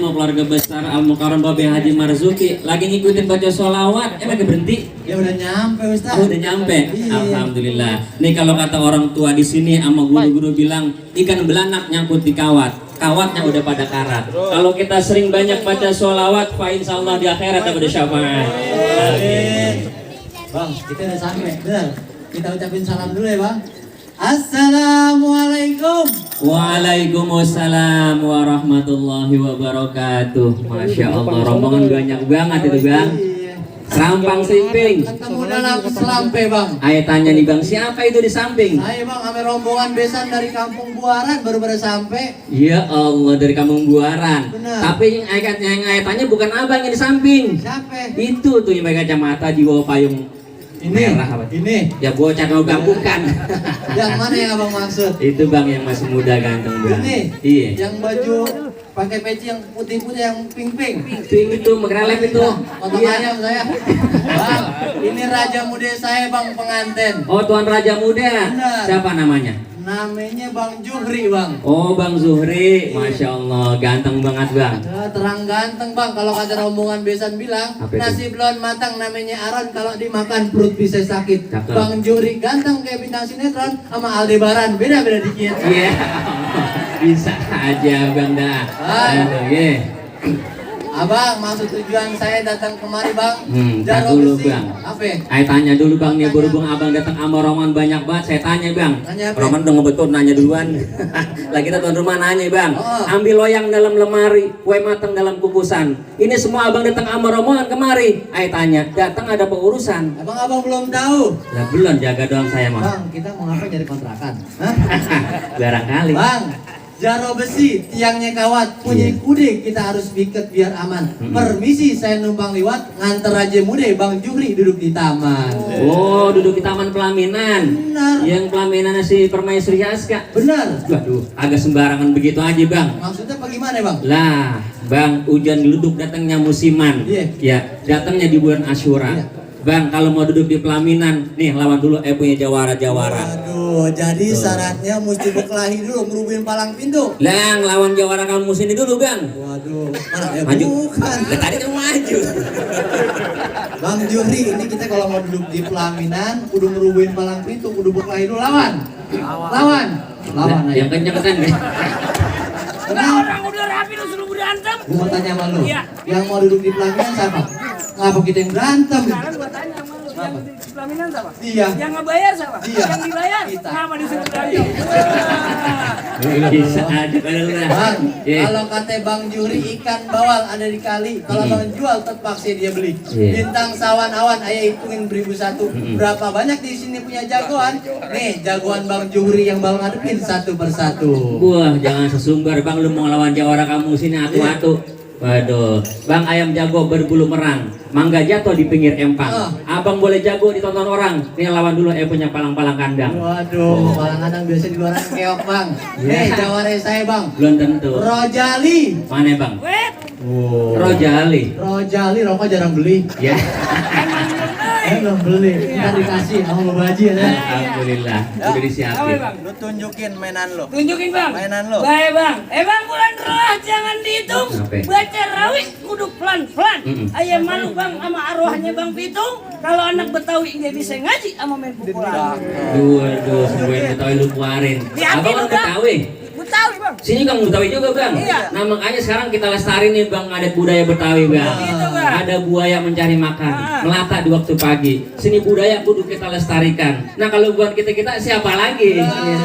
sama keluarga besar Al Mukarram Babe Haji Marzuki lagi ngikutin baca sholawat, lagi berhenti? Ya udah nyampe Ustaz. Oh, udah nyampe. Iya. Alhamdulillah. Nih kalau kata orang tua di sini sama guru-guru bilang ikan belanak nyangkut di kawat, kawatnya udah pada karat. Kalau kita sering banyak baca sholawat, fa insyaallah di akhirat ada syafaat. Amin. Bang, kita udah sampai. Benar. Kita ucapin salam dulu ya, Bang. Assalamualaikum. Waalaikumsalam warahmatullahi wabarakatuh. Masya Allah, rombongan banyak banget itu Bang. Serampang Simping. Ketemu dalam Selampe Bang. Ayo tanya nih Bang, siapa itu di samping? Saya Bang, ame rombongan besan dari Kampung Buaran baru pada sampai. Ya Allah, dari Kampung Buaran. Benar. Tapi yang ayat tanya bukan abang yang di samping. Siapa? Itu tuh yang pakai kacamata di bawah payung merah apa? Ini. Ya bocah mau bukan. Yang mana yang Abang maksud? Itu Bang yang masih muda ganteng Bang. Ini. Iya. Yang baju pakai peci yang putih-putih yang pink-pink. Itu mekrelep itu. Potong Iya. ayam saya. Bang, ini raja muda saya Bang, pengantin. Oh, Tuan Raja Muda. Benar. Siapa namanya? Namanya Bang Juhri Bang. Oh, Bang Zuhri. Masya Allah, ganteng banget Bang. Ya, terang ganteng Bang, kalau kata rombongan besan bilang Apa itu? nasi belum matang namanya aran, kalau dimakan perut bisa sakit. Cakep. Bang Juhri ganteng kayak bintang sinetron, sama Aldebaran beda-beda dikit. Iya. Bisa aja Bang dah. Aduh, ye. Abang, maksud tujuan saya datang kemari Bang, tak Jaro dulu besi. Bang. Apa? Ayo tanya dulu Bang nih, berhubung Abang datang sama Roman banyak banget, saya tanya Bang. Tanya apa? Roman udah ngebetul nanya duluan. Lah kita tuan rumah nanya Bang. Oh. Ambil loyang dalam lemari, kue matang dalam kukusan. Ini semua Abang datang sama Roman kemari. Ayo tanya, datang ada apa urusan? Abang belum tahu. Lah belum, jaga doang saya mah. Bang, kita mau ngapain nyari kontrakan? Hah? Barangkali. Bang, Jaro besi, tiangnya kawat, punya Iya. kude kita harus piket biar aman. Permisi, saya numpang liwat, nganter aja mude, Bang Juhri duduk di taman. Oh, duduk di taman pelaminan. Benar. Yang pelaminan si Permaisuri Aska. Benar. Waduh, agak sembarangan begitu aja Bang. Maksudnya bagaimana Bang? Lah, Bang, hujan geluduk datangnya musiman. Iya. Ya, datangnya di bulan Asyura. Iya. Bang, kalau mau duduk di pelaminan, nih lawan dulu punya jawara-jawara. Waduh, jadi Tuh. syaratnya mesti berkelahi dulu, ngerubuhin palang pintu. Lang, lawan jawara kamu sini dulu, Bang. Waduh, mana ya? Maju. Bukan. Lah, tadi kan maju. Bang Juhri, ini kita kalau mau duduk di pelaminan, kudu ngerubuhin palang pintu, kudu berkelahi dulu, lawan. Lawan. Lawan Lah, aja. yang kenceng-kenceng deh. Nah, orang udah rapi lu suruh berantem. Gue mau tanya sama lu, Iya. yang mau duduk di pelaminan siapa? Ngapa kita yang berantem? Sekarang gua tanya sama lu, yang di pelaminan siapa? Iya. Yang ngebayar siapa? Iya. Yang dibayar? Kita. Kenapa disuruh berantem? Bisa aja kalau lah. Bang, Iya. kalau kata Bang Juri ikan bawal ada di kali, kalau Bang jual terpaksa dia beli. Iya. Bintang sawan awan, ayah hitungin 1001. Berapa banyak di sini punya jagoan? Nih, jagoan Bang Juri yang Bang ngadepin satu persatu. Wah, jangan sesumbar Bang, lu mau lawan jawara kamu sini atu-atu. Waduh, Bang ayam jago berbulu merang, mangga jatuh di pinggir empang. Abang boleh jago ditonton orang. Nih lawan dulu punya palang-palang kandang. Waduh, kadang-kadang biasa di luar keok Bang. Nih, jawara saya Bang. Belum tentu. Rojali. Mana Bang? Wait, Oh. Rojali. Rojali rokok jarang beli. Ya. Belum beli. Ntar dikasih sama Mbak Baji ya. Alhamdulillah, udah apa disiapin. bang? Lu tunjukin mainan lo. Tunjukin bang. Mainan lo. Baik bang. Bang bulan roh jangan dihitung. Apa? Baca rawih kudu pelan-pelan. Ayah malu bang sama arwahnya bang Pitung. Kalau anak Betawi nggak bisa ngaji sama main pukulan. Waduh, sembuhin Betawi lu keluarin. Diambil Abang kan lu, Bang. Betawi. Betawi bang. Sini Kang Betawi juga Bang. Iya. Nah makanya sekarang kita lestari nih Bang adat budaya Betawi Bang. Gitu, Bang. Ada buaya mencari makan, melata di waktu pagi. Seni budaya kudu kita lestarikan. Nah kalau bukan kita siapa lagi? Iya.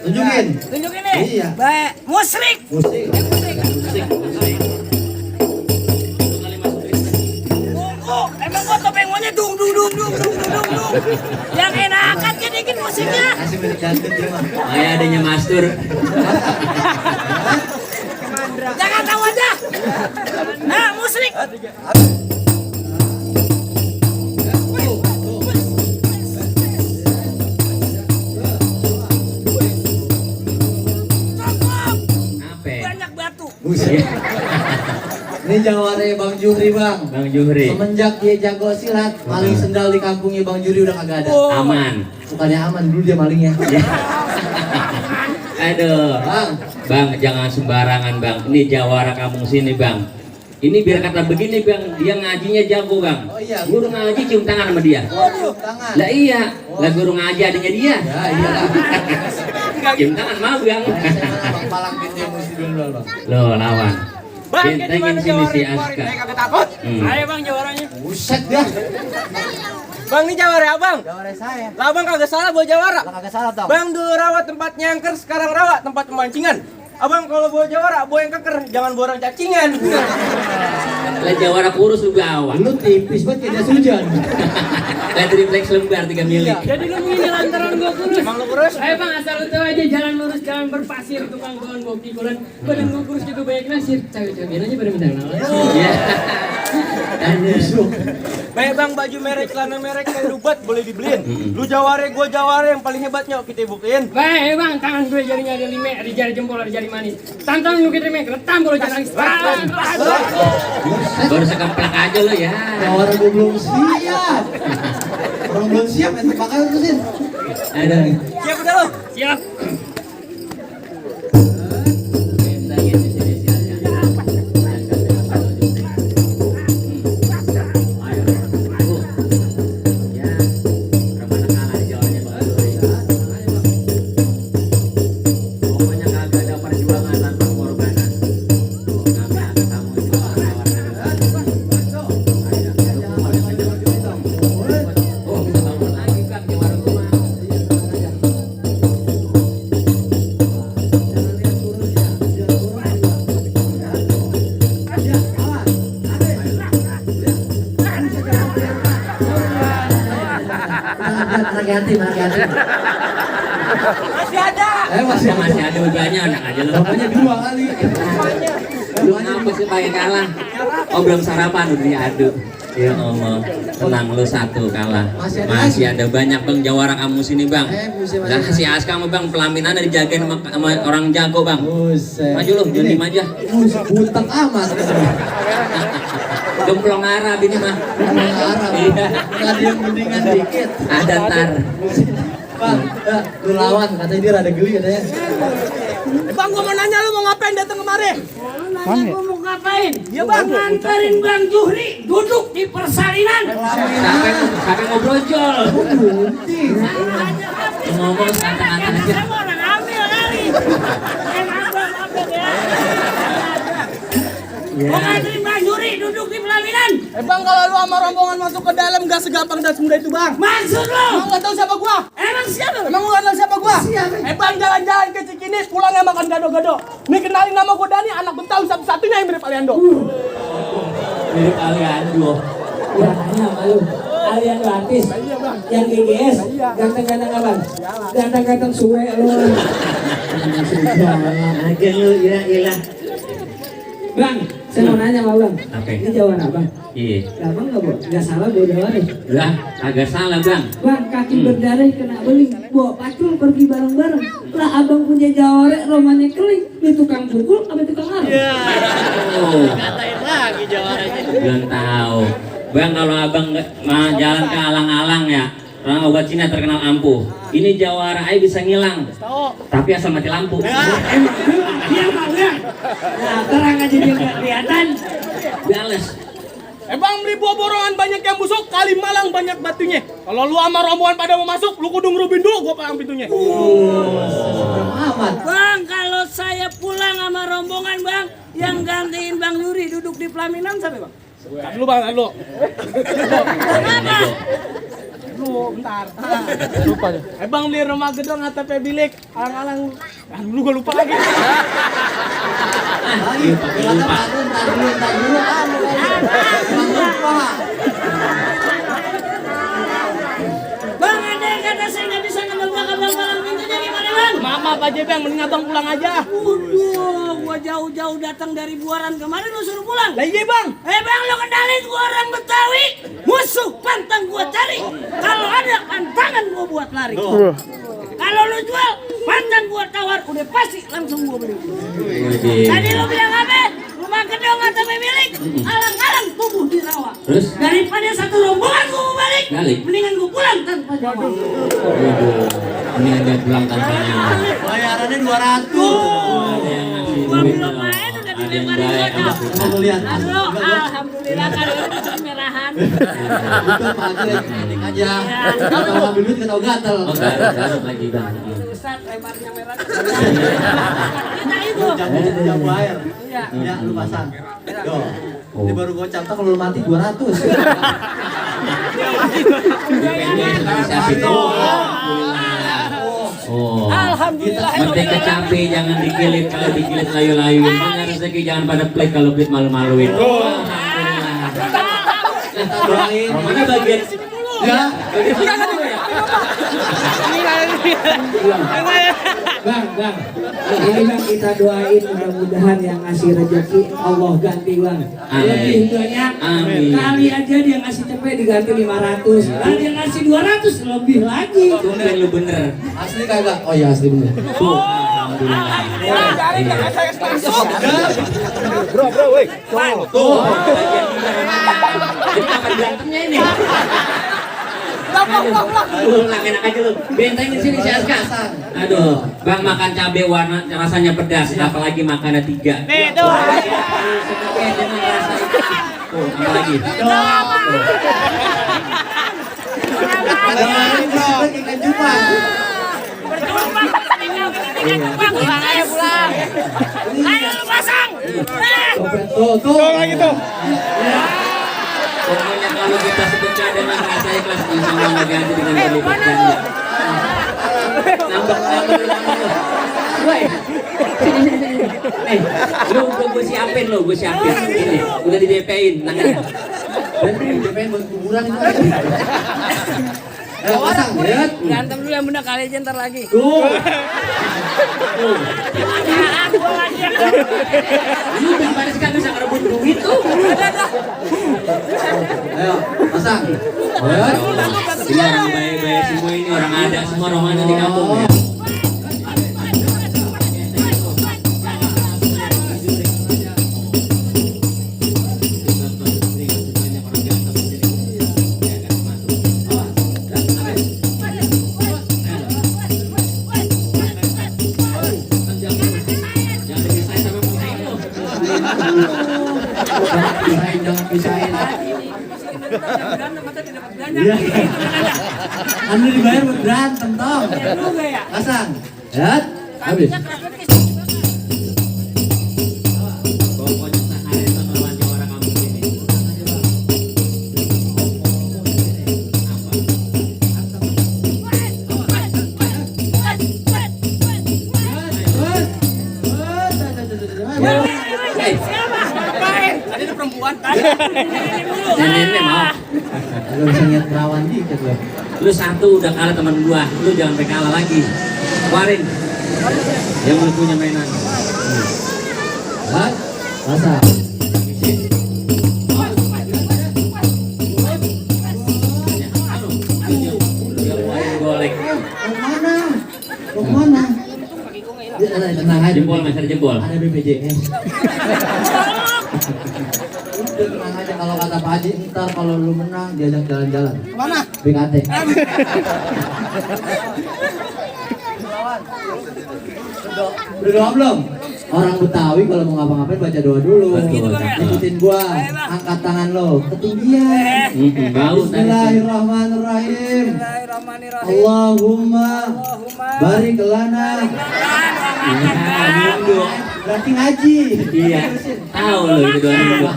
Tunjukin. Tunjukin nih. Iya. Baik. Musrik. Musik. Musik, musik. Oh, emang gua topeng maunya dung dung dung dung dung dung dung. Yang enakan kan dikit musiknya. Kasih milik dangdut dia mah. Ayah adanya Mastur. Jangan tahu aja. Nah, musrik. Cakep. Apa? Banyak batu. Buset. Ini jawara Bang Juhri Bang. Bang Juhri. Semenjak dia jago silat, maling sendal di kampungnya Bang Juri udah kagak ada. Oh. Aman. Bukannya aman dulu dia malingnya. Aduh. Bang, jangan sembarangan bang. Ini jawara kampung sini bang. Ini biar kata begini bang, dia ngajinya jago bang. Oh iya. Guru ngaji cium tangan sama dia. Cium tangan. Lah iya, lah guru ngaji adanya dia. Ya iyalah. Cium tangan mau bang. Bang Palang Pintu yang mesti dulu bang. Loh lawan. Bang, Bentengin sini si Aska. Saya kagak takut. Ayo bang jawarannya. Buset dah. Bang, ini jawara abang. Jawara saya. Lah abang kagak salah bawa jawara. Lah kagak salah tau. Bang dulu rawat tempat nyangker, sekarang rawat tempat pemancingan. Abang kalau bawa jawara, bawa yang keker, jangan bawa orang cacingan. Lah jawara kurus lu bawa. Lu tipis banget kayak jas hujan. Lah triplex lembar 3 mili. Jadi lu begini lantaran gua kurus. Emang lu kurus? Ayo bang asal lu tahu aja jalan lurus jalan berpasir tukang goan gua pikulan. Badan gua kurus juga banyak nasir. Cewek-cewek aja pada minta kenalan. Iya. Dan busuk. Baik bang, baju merek, celana merek, kayak rubat boleh dibeliin. Lu jaware, gua jaware, yang paling hebat nyok kita buktiin. Baik bang, tangan gue jarinya ada 5, ada jari jempol, ada jari manis. Tantang lu kita mek, retam bola jarang. Baru sekeplak aja lo ya. Jawara gue belum siap. Orang belum siap, ente pakai terusin. Ada. Siap udah lo? Siap. Bentengin di sini si Aska. Ayo. Ya. Berapa kalah di jawabannya Bang Dori. Pokoknya kagak ada perjuangan tanpa pengorbanan. Tuh, kami akan kamu itu lawan. Oh, bisa bangun lagi Kang jawara gua. Hati-hati. Masih ada. Masih ada udahnya anak aja lo. Bapaknya 2 kali. Lu ngapa sih pakai kalah? Oh belum sarapan udah diadu. Ya Allah, tenang lu 1 kalah. Masih ada banyak bang jawara kamu sini bang. Lah si Aska sama bang pelaminannya dijagain sama orang jago bang. Buset. Maju lu, jangan diem aja. Butek amat. Gemplong Arab ini mah. Arab. Iya. Nggak ada yang mendingan dikit. Ada ntar. Bang, lu lawan katanya dia rada geli katanya. Bang, gua mau nanya lu mau ngapain datang kemari? Nanya gua mau ngapain? Iya, Bang. Nganterin Bang Juhri duduk di persalinan. Sampai ngobrol. Ngomong kata-kata aja. Sama orang ambil kali. Abang ya. Mau nganterin Bang Juhri duduk di pelaminan. Bang, kalau lu sama rombongan masuk ke dalam gak segampang dan semudah itu bang. Maksud lu? Emang gak tahu siapa gua? Emang siapa? Emang lu gak tahu siapa gua? Bang, jalan-jalan ke Cikini, pulangnya makan gado-gado. Nih kenalin nama gua Dani, anak Bentawi satu-satunya yang mirip Aliando. Mirip Aliando. Ya tanya sama lu, Alian Latis, yang GGS, ganteng-ganteng apa? Ganteng-ganteng suwe lu. Aja lu ilah. Bang, saya mau nanya sama bang, Apa? ini jawaban apa? Iya. Lah bang nggak salah bawa jawara. Lah, agak salah bang. Bang, kaki berdarah kena beling, bawa pacul pergi bareng-bareng. Lah abang punya jawara, romannya keling, ini tukang pukul, apa tukang arah? Oh. Belum tahu. Bang kalau abang jalan ke alang-alang ya, orang obat Cina terkenal ampuh. Ini jawara aja bisa ngilang. Tapi asal mati lampu. Dia mau ya? Nah, terang aja dia nggak kelihatan. Bales. Bang, beli buah borongan banyak yang busuk, kali Malang banyak batunya. Kalau lu sama rombongan pada mau masuk, lu kudu ngerubin dulu gua palang pintunya. Amat. Bang, kalau saya pulang sama rombongan bang, yang gantiin Bang Yuri duduk di pelaminan siapa bang? Tar dulu bang, tar dulu. Kenapa? Dulu, bentar. Lupa deh. Bang, beli rumah gedung ATP bilik, alang-alang. Dulu gua lupa lagi. Lagi, entar dulu. Bang, ada yang kata saya nggak bisa nebak abang malam pintunya gimana bang? Maaf aja bang, mending abang pulang aja. Waduh, gua jauh-jauh datang dari Buaran kemarin lu suruh pulang. Lah iya bang. Bang, lu kenalin gua orang Betawi, musuh pantang gua cari. Kalau ada pantangan gua buat lari. Kalau lu jual, pantang gua tawar, udah pasti langsung gua beli. Tadi lu bilang apa? Rumah gedung atau milik, alang-alang tubuh di rawa. Terus? Daripada satu rombongan gua mau balik, Balik. mendingan gua pulang tanpa jawab. Waduh. Ini ada pulang tanpa nyawa. Bayarannya 200. Ada yang ngasih Gua duit belum loh. main udah Ada yang dilemparin baik, gocap. ada yang Mau lihat? Aduh, alhamdulillah kalau itu merahan. Itu Pak Haji lagi klinik aja. Kalau ngambil duit nggak tahu gatel. Oh, garut lagi bang. Ustaz, lebarnya merah. Kita itu. Jamu air. Iya. Ya, lu pasang. Yo. Oh. Ini baru gocap tuh kalau lu mati 200. Siapa itu? Oh. Alhamdulillah. Penting kecapi, jangan dikilit. Kalau dikilit layu-layuin. Punya rezeki jangan pada pelit. Kalau pelit malu-maluin. Alhamdulillah. Kita doain. Mana bagian? Ya. Bang, ini bang kita doain mudah-mudahan yang ngasih rezeki Allah ganti bang. Amin. Lebih banyak. Amin. Kali aja dia ngasih cepet diganti 500. Kali dia ngasih 200 lebih lagi. Tumben lu bener. Asli kagak? Oh iya asli bener. Tuh. Alhamdulillah. Tuh. Bagian bener emang. Jadi kapan berantemnya ini? Ulang enak aja lu. Benteng di sini si Aska. Aduh, bang makan cabai warna rasanya pedas, apalagi makannya 3. Itu. Sedikit dengan rasa itu. Tuh, apalagi. Doain bro, ikan cupang. Berjumpa. Tinggal pulang. Ayo pulang. Ayo lu pasang. Tuh. lagi tuh. Pokoknya kalau kita sedekah dengan rasa ikhlas, insya Allah nggak ganti dengan berlipat ganda. Nambah. Woi, sini. Nih, gue siapin lo, gue siapin. Ini, udah di DP-in, tangannya. Dia pengen buat kuburan itu. Ayo pasang, lihat. Berantem dulu yang bener kali aja ntar lagi. Tuh. Gua lagi. Lu daripada sekarang bisa ngerebut duit tuh. Ayo, pasang. Lihat. Ini orang baik-baik semua ini, orang ada semua orang ada di kampung ya. Jangan pisahin. Iya. Anu dibayar buat berantem toh. Juga ya. Pasang. Lihat. Habis. Pokoknya sehari sama wajah orang kampung ini. Tadi ada perempuan. Nenek mau. Lu bisa lihat perawan dikit loh. Lu satu udah kalah teman gua, lu jangan sampai kalah lagi. Keluarin. Yang lu punya mainan. Lihat. Pasang. Golek. Mau kemana? Tenang aja. Jempol mas, ada jempol. Ada BPJS. Udah tenang aja kalau kata Pak Haji ntar kalau lu menang diajak jalan-jalan. Mana? BKT. Berdoa belum? Orang Betawi kalau mau ngapa-ngapain baca doa dulu. Betul. Ikutin gua, angkat tangan lo, ketinggian. Bau tadi. Bismillahirrahmanirrahim. Allahumma barik lana. Berarti ngaji. Iya. Tahu lo itu doa gua.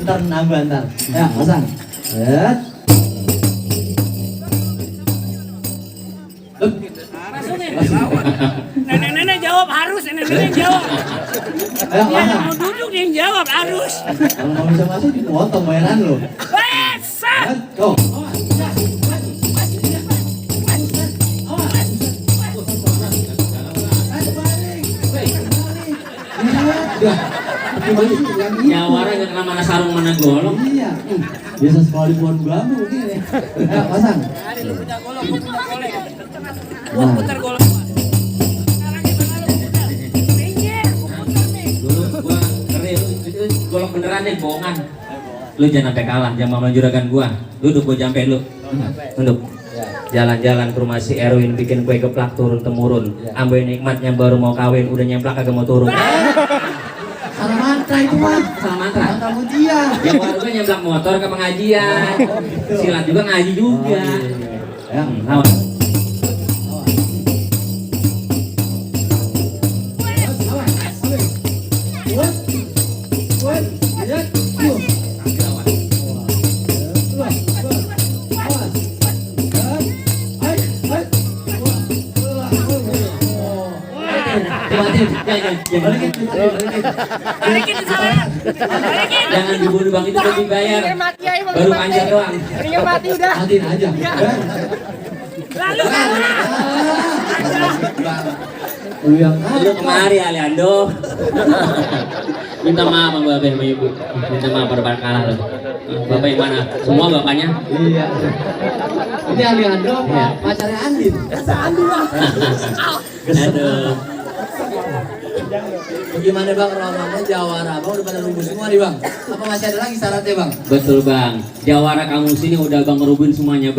Ntar nambah ntar. Ya, pasang. Lihat. Nenek-nenek jawab harus, nenek-nenek jawab. Ayo, Dia pasang. mau duduk dia yang jawab harus. Kalau nggak bisa masuk dipotong bayaran lo. Bisa. Lihat. Go. Udah. Gimana sih yang ini? Nyawara gak kena mana sarung mana golong. Iya. Biasa sekolah di pohon bambu begini. Ayo, pasang. Tadi lu punya golong, gua punya golek. Gua Nah. putar golong. Sekarang gimana lu putar? Minggir, gua putar nih. Dulu gua ngeri, itu golong beneran nih, bohongan. Lu jangan sampai kalah, jangan mau juragan gua. Duduk gua jampe lu. Duduk. Jalan-jalan ke rumah si Erwin bikin kue geplak turun temurun. Ambil nikmatnya baru mau kawin udah nyemplak kagak mau turun. Salah mantra itu mah. Salah mantra. Mantra mutia. Yang warga nyemplak motor ke pengajian. Silat juga ngaji juga. Ya. Lawan. Balikin di sana. Balikin. Jangan dibunuh bang, itu udah dibayar. Baru panjang doang. Ringnya mati udah. Matiin aja. Lalu Lu yang Lu kemari Aliando. Minta maaf sama bapak sama ibu. Minta maaf pada kalah lo. Bapak yang mana? Semua bapaknya. Iya. Ini Aliando apa pacarnya Andin? Aduh. Bagaimana bang romannya jawara bang udah pada nunggu semua nih bang? Apa masih ada lagi syaratnya bang? Betul bang. Jawara kamu sini udah bang ngerubin semuanya bang.